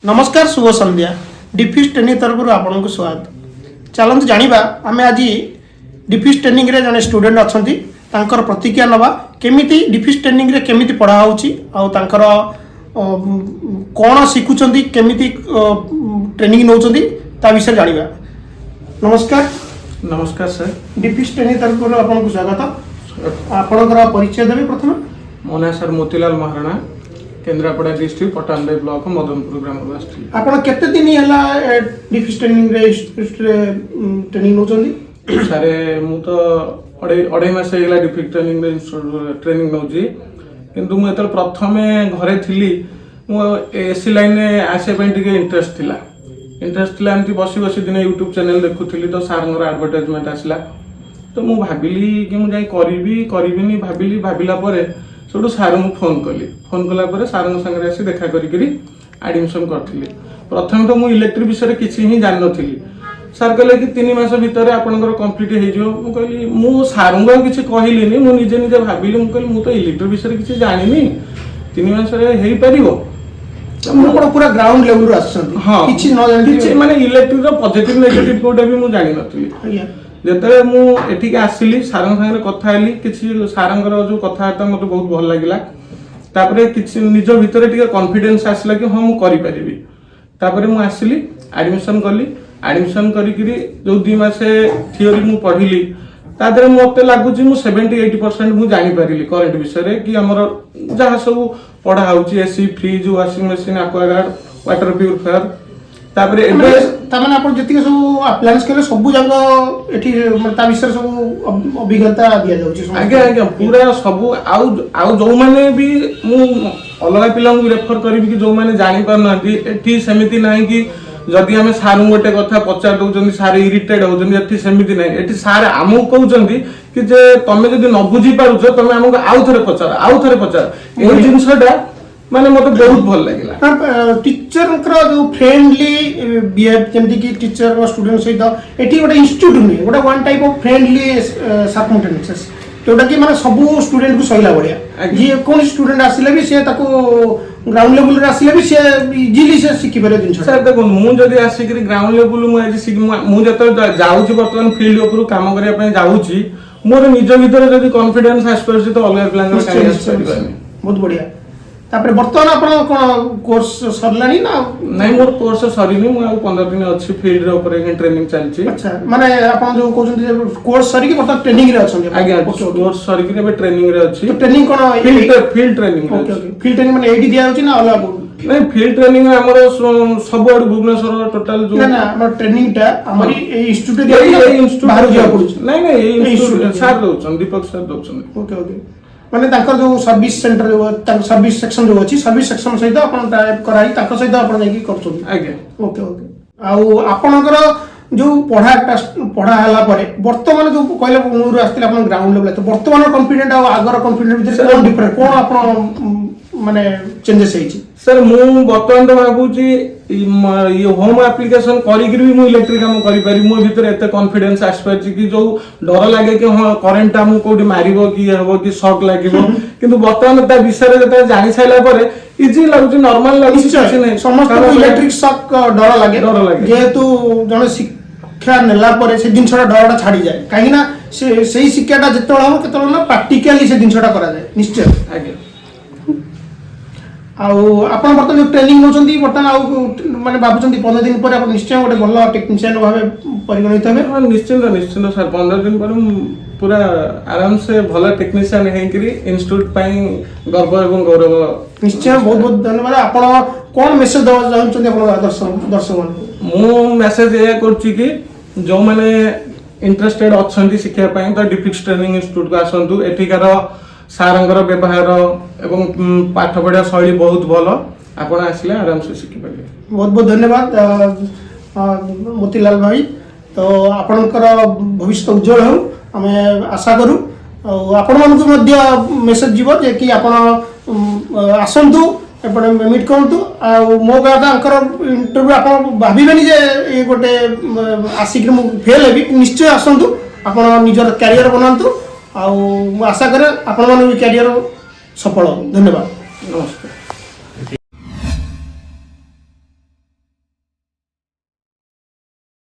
ନମସ୍କାର, ଶୁଭ ସନ୍ଧ୍ୟା। ଡିଫିସ୍ ଟ୍ରେନିଂ ତରଫରୁ ଆପଣଙ୍କୁ ସ୍ୱାଗତ। ଚାଲନ୍ତୁ ଜାଣିବା, ଆମେ ଆଜି ଡିଫିସ୍ ଟ୍ରେନିଂରେ ଜଣେ ଷ୍ଟୁଡେଣ୍ଟ ଅଛନ୍ତି, ତାଙ୍କର ପ୍ରତିକ୍ରିୟା ନେବା, କେମିତି ଡିଫିସ୍ ଟ୍ରେନିଂରେ କେମିତି ପଢ଼ା ହେଉଛି ଆଉ ତାଙ୍କର କ'ଣ ଶିଖୁଛନ୍ତି, କେମିତି ଟ୍ରେନିଂ ନେଉଛନ୍ତି, ତା ବିଷୟରେ ଜାଣିବା। ନମସ୍କାର। ନମସ୍କାର ସାର୍। ଡିଫିସ୍ ଟ୍ରେନିଂ ତରଫରୁ ଆପଣଙ୍କୁ ସ୍ୱାଗତ। ଆପଣଙ୍କର ପରିଚୟ ଦେବେ ପ୍ରଥମେ। ମୋ ନାଁ sir Motilal Maharana, Kendrapara district Pattamundai block Madanpur ଗ୍ରାମରୁ ଆସିଥିଲି। ଆପଣ କେତେ ଦିନ ହେଲା ଡିଫିସ୍ ଟ୍ରେନିଂରେ ଇନଷ୍ଟିଚ୍ୟୁଟ୍ରେ ଟ୍ରେନିଂ ନେଉଛନ୍ତି? ସାର୍, ମୁଁ ତ ଅଢ଼େଇ ଅଢ଼େଇ ମାସ ହେଇଗଲା ଡିଫିକ୍ ଟ୍ରେନିଂରେ ଟ୍ରେନିଂ ନେଉଛି। କିନ୍ତୁ ମୁଁ ଯେତେବେଳେ ପ୍ରଥମେ ଘରେ ଥିଲି, ମୁଁ ଏସି ଲାଇନ୍ରେ ଆସିବା ପାଇଁ ଟିକେ ଇଣ୍ଟରେଷ୍ଟ ଥିଲା। ଏମିତି ବସି ବସି ଦିନେ ୟୁଟ୍ୟୁବ୍ ଚ୍ୟାନେଲ୍ ଦେଖୁଥିଲି ତ ସାର୍ଙ୍କର ଆଡ଼ଭର୍ଟାଇଜମେଣ୍ଟ ଆସିଲା। ତ ମୁଁ ଭାବିଲି କି ମୁଁ ଯାଇ କରିବି କରିବିନି, ଭାବିଲି। ଭାବିଲା ପରେ ସେଠୁ ସାର୍ଙ୍କୁ ଫୋନ୍ କଲି। ଫୋନ୍ କଲା ପରେ ସାର୍ଙ୍କ ସାଙ୍ଗରେ ଆସି ଦେଖା କରିକିରି ଆଡ଼ମିସନ୍ କରିଥିଲି। ପ୍ରଥମେ ତ ମୁଁ ଇଲେକ୍ଟ୍ରିକ୍ ବିଷୟରେ କିଛି ହିଁ ଜାଣିନଥିଲି। ସାର୍ କହିଲେ କି 3 ମାସ ଭିତରେ ଆପଣଙ୍କର କମ୍ପ୍ଲିଟ୍ ହେଇଯିବ। ମୁଁ କହିଲି, ମୁଁ ସାର୍ଙ୍କୁ ଆଉ କିଛି କହିଲିନି। ମୁଁ ନିଜେ ନିଜେ ଭାବିଲି, ମୁଁ କହିଲି, ମୁଁ ତ ଇଲେକ୍ଟ୍ରିକ୍ ବିଷୟରେ କିଛି ଜାଣିନି, 3 ମାସରେ ହେଇପାରିବ? ତ ମୁଁ ଆପଣ ପୁରା ଗ୍ରାଉଣ୍ଡ ଲେଭେଲରୁ ଆସିଛନ୍ତି? ହଁ। କିଛି ନ ଜାଣିଥିବେ। କିଛି ମାନେ ଇଲେକ୍ଟ୍ରିକର ପଜିଟିଭ ନେଗେଟିଭ କୋଉଟା ବି ମୁଁ ଜାଣିନଥିଲି। ଯେତେବେଳେ ମୁଁ ଏଠିକି ଆସିଲି, ସାରଙ୍କ ସାଙ୍ଗରେ କଥା ହେଲି କିଛି, ସାରଙ୍କର ଯୋଉ କଥାବାର୍ତ୍ତା ମତେ ବହୁତ ଭଲ ଲାଗିଲା। ତାପରେ କିଛି ନିଜ ଭିତରେ ଟିକେ କନଫିଡେନ୍ସ ଆସିଲା କି ହଁ, ମୁଁ କରିପାରିବି। ତାପରେ ମୁଁ ଆସିଲି, ଆଡମିସନ କଲି। ଆଡମିସନ କରିକିରି ଯୋଉ 2 ମାସ ଥିଓରି ମୁଁ ପଢିଲି, ତା ଦେହରେ ମତେ ଲାଗୁଛି ମୁଁ 70-80% ମୁଁ ଜାଣିପାରିଲି କରେଣ୍ଟ ବିଷୟରେ, କି ଆମର ଯାହା ସବୁ ପଢା ହଉଛି, AC, fridge, washing machine, Aquaguard, water purifier. ତାପରେ ଏବେ ତାମାନେ ଆପଣ ଯେତିକି ସବୁ ଆପ୍ଲାଏନ୍ସ କଲେ, ସବୁ ଯାକ ଏଠି ମାନେ ତା ବିଷୟରେ ସବୁ ଅଭିଜ୍ଞତା ଦିଆଯାଉଛି ସମସ୍ତଙ୍କୁ? ଆଜ୍ଞା, ପୁରା ସବୁ। ଆଉ ଯୋଉମାନେ ବି, ମୁଁ ଅଲଗା ପିଲାଙ୍କୁ ରେଫର କରିବି କି ଯୋଉମାନେ ଜାଣିପାରୁନାହାନ୍ତି, ଏଠି ସେମିତି ନାହିଁ କି ଯଦି ଆମେ ସାର୍ଙ୍କୁ ଗୋଟେ କଥା ପଚାରି ଦଉଛନ୍ତି, ସାର୍ ଇରିଟେଡ୍ ହଉଛନ୍ତି। ଏଠି ସେମିତି ନାହିଁ। ଏଠି ସାର୍ ଆମକୁ କହୁଛନ୍ତି କି ଯେ ତମେ ଯଦି ନ ବୁଝି ପାରୁଛ, ତମେ ଆମକୁ ଆଉ ଥରେ ପଚାର, ଆଉ ଥରେ ପଚାର। ଏଇ ଜିନିଷଟା ମାନେ ମତେ ବହୁତ ଭଲ ଲାଗିଲା। ଟିଚରଙ୍କର ଯୋଉ ଫ୍ରେଣ୍ଡଲି ବିହେଭ, ଯେମିତିକି ଟିଚର ଷ୍ଟୁଡେଣ୍ଟ ସହିତ, ଏଠି ଗୋଟେ ଇନଷ୍ଟିଚ୍ୟୁଟ୍ ନୁହେଁ, ଗୋଟେ one type of friendly circumstances, ଯୋଉଟା କି ମାନେ ସବୁ ଷ୍ଟୁଡେଣ୍ଟକୁ ସହିଲା ଭଳିଆ। ଯିଏ କୌଣସି ଷ୍ଟୁଡେଣ୍ଟ ଆସିଲେ ବି, ସିଏ ତାକୁ ଗ୍ରାଉଣ୍ଡ ଲେଭେଲରେ ଆସିଲେ ବି, ସିଏ ଇଜିଲି ସେ ଶିଖିପାରିବ ଜିନିଷ। ସାର୍ ଦେଖନ୍ତୁ, ମୁଁ ଯଦି ଆସିକିରି ଗ୍ରାଉଣ୍ଡ ଲେଭେଲ ମୁଁ ଆଜି ମୁଁ ଯେତେବେଳେ ଯାଉଛି, ବର୍ତ୍ତମାନ ଫିଲ୍ଡ ଉପରୁ କାମ କରିବା ପାଇଁ ଯାଉଛି, ମୋର ନିଜ ଭିତରେ ଯଦି କନଫିଡେନ୍ସ ଆସିପାରୁଛି, ତ ଅଲଗା ପିଲାଙ୍କର କାହିଁ ଆସିପାରିବାନି? ବହୁତ ବଢିଆ। ତାପରେ ବର୍ତ୍ତମାନ ଆପଣ କ'ଣ କୋର୍ସ ସରିଲାଣି ନା? ନାଇଁ, ମୋର କୋର୍ସ ସରିନି। ମୁଁ ଆଉ 15 ଦିନ ଅଛି। ଫିଲ୍ଡ ଉପରେ ଟ୍ରେନିଂ ଚାଲିଛି। ଆଚ୍ଛା, ମାନେ ଆପଣ ଯୋଉ କହୁଛନ୍ତି ଯେ କୋର୍ସ ସରିକି ବର୍ତ୍ତମାନ ଟ୍ରେନିଂରେ ଅଛନ୍ତି? ଆଜ୍ଞା। Okay, okay. Course ସରିକିରି ଏବେ ଟ୍ରେନିଂ ରେ ଅଛି। ତ ଟ୍ରେନିଂ କ'ଣ? ଫିଲ୍ଡ ଟ୍ରେନିଂ ରେ ଓକେ। ଅଛି। ଓକେ, ଫିଲ୍ଡ ଟ୍ରେନିଂ ମାନେ ଏଇଠି ଦିଆଯାଉଛି ନା ଅଲଗା କୋଉଠି? ନାଇଁ, ଫିଲ୍ଡ ଟ୍ରେନିଂ ଆମର ସବୁଆଡୁ, ଭୁବନେଶ୍ୱର ଟୋଟାଲ ଯୋଉ ନା ନା ଆମର ଟ୍ରେନିଂ ଟା ଆମର ଏଇ ଇନଷ୍ଟିଚ୍ୟୁଟ ଏଇ ଦିଆଯାଉଛି ଏଇ ଇନଷ୍ଟିଚ୍ୟୁଟ ବାହାରକୁ ଯିବାକୁ ପଡୁଛି? ନାଇଁ, ଏଇ ଏଇ ଇନଷ୍ଟିଚ୍ୟୁଟ institute। Sir ଦଉଛନ୍ତି, ଦୀପକ ସାର୍ ଦଉଛନ୍ତି। ଓକେ, ମାନେ ତାଙ୍କର ଯୋଉ ସର୍ଭିସ ସେଣ୍ଟର ଯୋଉ, ତାଙ୍କ ସର୍ଭିସ ସେକ୍ସନ ଯୋଉ ଅଛି, ସର୍ଭିସ ସେକ୍ସନ ସହିତ ଆପଣ ଟାଇଅପ୍ କରାଇ ତାଙ୍କ ସହିତ ଆପଣ ଯାଇକି କରୁଛନ୍ତି? ଆଜ୍ଞା। ଓକେ, ଆଉ ଆପଣଙ୍କର ଯୋଉ ପଢାଟା, ପଢା ହେଲା ପରେ ବର୍ତ୍ତମାନ ଯୋଉ କହିଲେ ମୂଳରୁ ଆସିଥିଲେ ଆପଣ ଗ୍ରାଉଣ୍ଡ ଲେଭେଲ, ତ ବର୍ତ୍ତମାନ କନଫିଡେଣ୍ଟ ଆଉ ଆଗର କନଫିଡେଣ୍ଟ ଭିତରେ କ'ଣ ଡିଫରେଣ୍ଟ, କ'ଣ ଆପଣ ମାନେ ଚେଞ୍ଜେସ୍ ହେଇଛି? ସାର୍, ମୁଁ ବର୍ତ୍ତମାନ ତ ଭାବୁଛି ଇଏ ହୋମ୍ ଆପ୍ଲିକେସନ କରିକିରି ବି ମୁଁ ଇଲେକ୍ଟ୍ରିକ କାମ କରିପାରିବି। ମୋ ଭିତରେ ଏତେ କନଫିଡେନ୍ସ ଆସିପାରିଛି କି ଯୋଉ ଡର ଲାଗେ କି ହଁ, କରେଣ୍ଟଟା ଆମକୁ କୋଉଠି ମାରିବ କି ଇଏ ହବ କି ସକ୍ ଲାଗିବ, କିନ୍ତୁ ବର୍ତ୍ତମାନ ତା ବିଷୟରେ ଯେତେବେଳେ ଜାଣି ସାରିଲା ପରେ ଇଜି ଲାଗୁଛି, ନର୍ମାଲ ଲାଗୁଛି, କିଛି ନାହିଁ। ସମସ୍ତଙ୍କୁ ଇଲେକ୍ଟ୍ରିକ ସକ୍ ଡର ଲାଗେ। ଡର ଲାଗେ। ଯେହେତୁ ଜଣେ ଶିକ୍ଷା ନେଲା ପରେ ସେ ଜିନିଷଟା ଡରଟା ଛାଡ଼ିଯାଏ, କାହିଁକି ନା ସେ ସେଇ ଶିକ୍ଷାଟା ଯେତେବେଳେ ହବ, କେତେବେଳେ ନା ପ୍ରାକ୍ଟିକାଲି ସେ ଜିନିଷଟା କରାଯାଏ ନିଶ୍ଚୟ। ଆଜ୍ଞା। ଆଉ ଆପଣ ବର୍ତ୍ତମାନ ଯୋଉ ଟ୍ରେନିଂ ନେଉଛନ୍ତି ବର୍ତ୍ତମାନ, ଆଉ ମାନେ ଭାବୁଛନ୍ତି 15 ଦିନ ପରେ ଆପଣ ନିଶ୍ଚୟ ଗୋଟେ ଭଲ ଟେକ୍ନିସିଆନ ଭାବେ ପରିଗଣିତ ହେବେ? ହଁ, ନିଶ୍ଚିନ୍ତ ସାର୍। 15 ଦିନ ପରେ ମୁଁ ପୁରା ଆରାମସେ ଭଲ ଟେକ୍ନିସିଆନ ହେଇକିରି ଇନଷ୍ଟିଚ୍ୟୁଟ ପାଇଁ ଗର୍ବ ଏବଂ ଗୌରବ। ନିଶ୍ଚୟ, ବହୁତ ବହୁତ ଧନ୍ୟବାଦ। ଆପଣ କ'ଣ ମେସେଜ ଦେବାକୁ ଚାହୁଁଛନ୍ତି ଆପଣ ଦର୍ଶକମାନଙ୍କୁ? ମୁଁ ମେସେଜ ଏଇଆ କରୁଛି କି ଯୋଉମାନେ ଇଣ୍ଟରେଷ୍ଟେଡ ଅଛନ୍ତି ଶିଖିବା ପାଇଁ, ତ ଡିଫିକ୍ସ ଟ୍ରେନିଂ ଇନଷ୍ଟିଚ୍ୟୁଟକୁ ଆସନ୍ତୁ। ଏଠିକାର ସାରଙ୍କର ବ୍ୟବହାର ଏବଂ ପାଠ ପଢ଼ିବା ଶୈଳୀ ବହୁତ ଭଲ। ଆପଣ ଆସିଲେ ଆରାମସେ ଶିଖିପାରିବେ। ବହୁତ ବହୁତ ଧନ୍ୟବାଦ ମୋତିଲାଲ ଭାଇ। ତ ଆପଣଙ୍କର ଭବିଷ୍ୟତ ଉଜ୍ଜଳ ହେଉ ଆମେ ଆଶା କରୁ। ଆଉ ଆପଣମାନଙ୍କୁ ମଧ୍ୟ ମେସେଜ ଯିବ ଯେ କି ଆପଣ ଆସନ୍ତୁ, ଆପଣ ମିଟ୍ କରନ୍ତୁ। ଆଉ ମୋ କହିବା କଥା, ତାଙ୍କର ଇଣ୍ଟରଭ୍ୟୁ ଆପଣ ଭାବିବେନି ଯେ ଏ ଗୋଟେ ଆସିକିରି ମୁଁ ଫେଲ୍ ହେବି। ନିଶ୍ଚୟ ଆସନ୍ତୁ, ଆପଣ ନିଜର କ୍ୟାରିୟର ବନାନ୍ତୁ। ଆଉ ମୁଁ ଆଶା କରେ ଆପଣମାନଙ୍କ ବି କ୍ୟାରିୟର ସଫଳ ହଉ। ଧନ୍ୟବାଦ। ନମସ୍କାର।